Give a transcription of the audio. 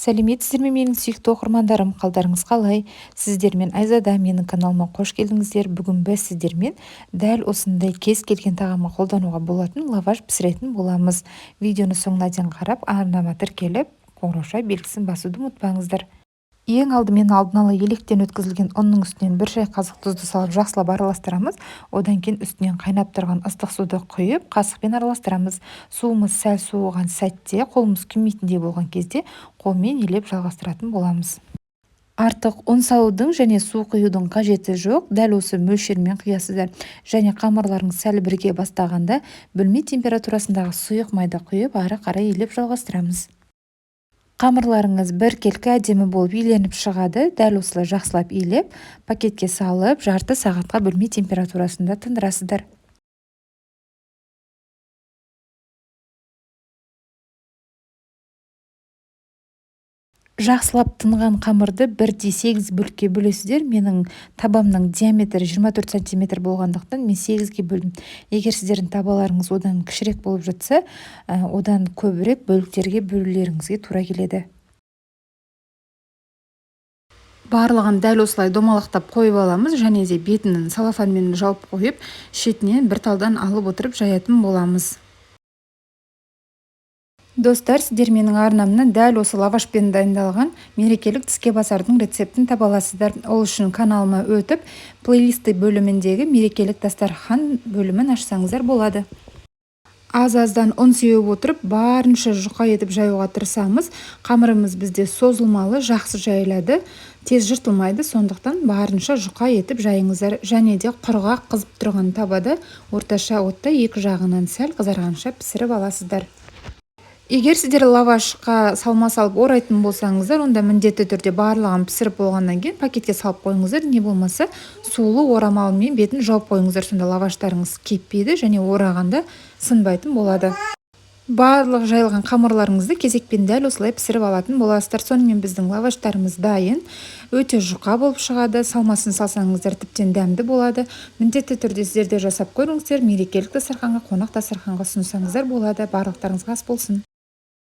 Сәлеметсіздер ме, менің сүйікті оқырмандарым! Қалдарыңыз қалай? Сіздермен Айзада. Менің каналыма қош келдіңіздер. Бүгін біз сіздермен дәл осындай кез келген тағамға қолдануға болатын лаваш пісіретін боламыз. Видеоны соңына дейін қарап, арнама тіркеліп, қоңырауша белгісін басуды ұмытпаңыздар. Ең алдымен алдын ала електен өткізілген ұнның үстінен бір шай қасық тұзды салып, жақсылап араластырамыз. Одан кейін үстінен қайнап тұрған ыстық суды құйып, қасықпен араластырамыз. Суымыз сәл суыған сәтте, қолымыз күймейтіндей болған кезде, қолмен елеп жалғастыратын боламыз. Артық ұн салудың және су құюдың қажеті жоқ, дәл осы мөлшермен құясыздар. Және қамырларыңыз сәл бірге бастағанда, бөлме температурасындағы сұйық майды құйып, ары қарай елеп жалғастырамыз. Қамырларыңыз біркелкі әдемі болып иленіп шығады. Дәл осылай жақсылап илеп, пакетке салып, жарты сағатқа бөлме температурасында тындырасыздар. Жақсылап тынған қамырды бірдей 8 бөлікке бөлесіздер. Менің табамның диаметрі 24 сантиметр болғандықтан, мен 8-ге бөлдім. Егер сіздердің табаларыңыз одан кішірек болып жатса, одан көбірек бөліктерге бөлулеріңізге тура келеді. Барлығын дәл осылай домалақтап қойып аламыз және де бетін целлофанмен жауып қойып, шетінен бір талдан алып отырып жаятын боламыз. Достар, сіздер менің арнамнан дәл осы лавашпен дайындалған мерекелік тіске басардың рецептін таба аласыздар. Ол үшін каналыма өтіп, плейлисті бөліміндегі мерекелік дастархан бөлімін ашсаңыздар болады. Аз-аздан ұн сеуіп отырып, барынша жұқа етіп жаюға тырысамыз. Қамырымыз бізде созылмалы, жақсы жайылады, тез жыртылмайды, сондықтан барынша жұқа етіп жайыңыздар. Және де құрғақ қызып тұрған табада орташа отта екі жағынан сәл қызарғанша пісіріп аласыздар. Егер сіздер лавашқа салма салып орайтын болсаңыздар, онда міндетті түрде барлығын пісіріп болғаннан кейін пакетке салып қойыңыздар, не болмаса сулы орамалмен бетін жауып қойыңыздар. Сонда лаваштарыңыз кеппейді және орағанда сынбайтын болады. Барлық жайылған қамырларыңызды кезекпен дәл осылай пісіріп алатын боласыздар. Сонымен, біздің лаваштарымыз дайын. Өте жұқа болып шығады, салмасын салсаңыздар, тіптен дәмді болады. Міндетті түрде сіздер де жасап көріңіздер, мерекелік дастарханға, қонақ дастарханға ұсынсаңыздар болады. Барлықтарыңызға ас болсын!